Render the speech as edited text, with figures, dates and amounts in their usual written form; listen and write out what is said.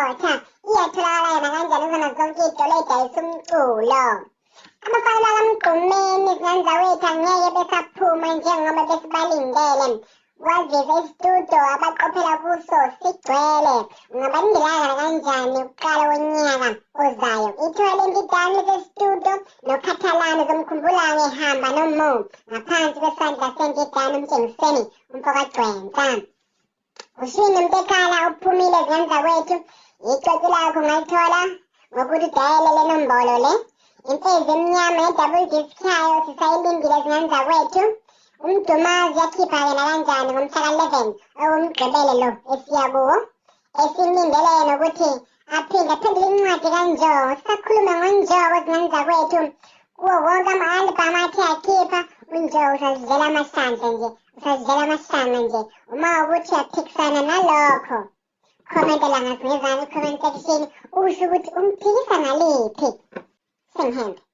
Water iyatholakala yona kanjani kuzona zonke iy'tolo ey'dayisa umculo. Abafana bakaMgqumeni izingane zawethu angeke besaphuma njengoba besibalindele. Kwazise isitudiyo abaqophela kuso sigcwele. Ungabalindelanga kanjani ukuqala konyaka ozayo? Ithola lempidane lisestudiyo nokhathalane uzomkhumbula ngehamba noMo ngaphansi kwesandla sempidane uMtshengiseni umfokagcwensa. Ushini Mtekhala uphumile ezingane zakwethu. Icwecwe lakho ungalithola ngokuthi udayele le nombolo le. Imfezi emnyama ye-double disc yayo sisayilindile ezingane zakwethu. Umdumazi uyakhipha yena kanjani ngomhla ka-11 owumgqibelo lo esiya kuwo. Esimlindele yena ukuthi aphinde aphendule incwadi kaNjoko. Sisakhuluma ngoNjoko ezingane zakwethu. Kuwo wonke ama-albhamu athe akhipha uNjoko usazidlela amahlandla nje. Usadlela amahlanga nje uma ukuthi uyaphikisana nalokho. Khomenta la ngazingezansi comment section usho ukuthi umphikisa ngaliphi. Sengihambe.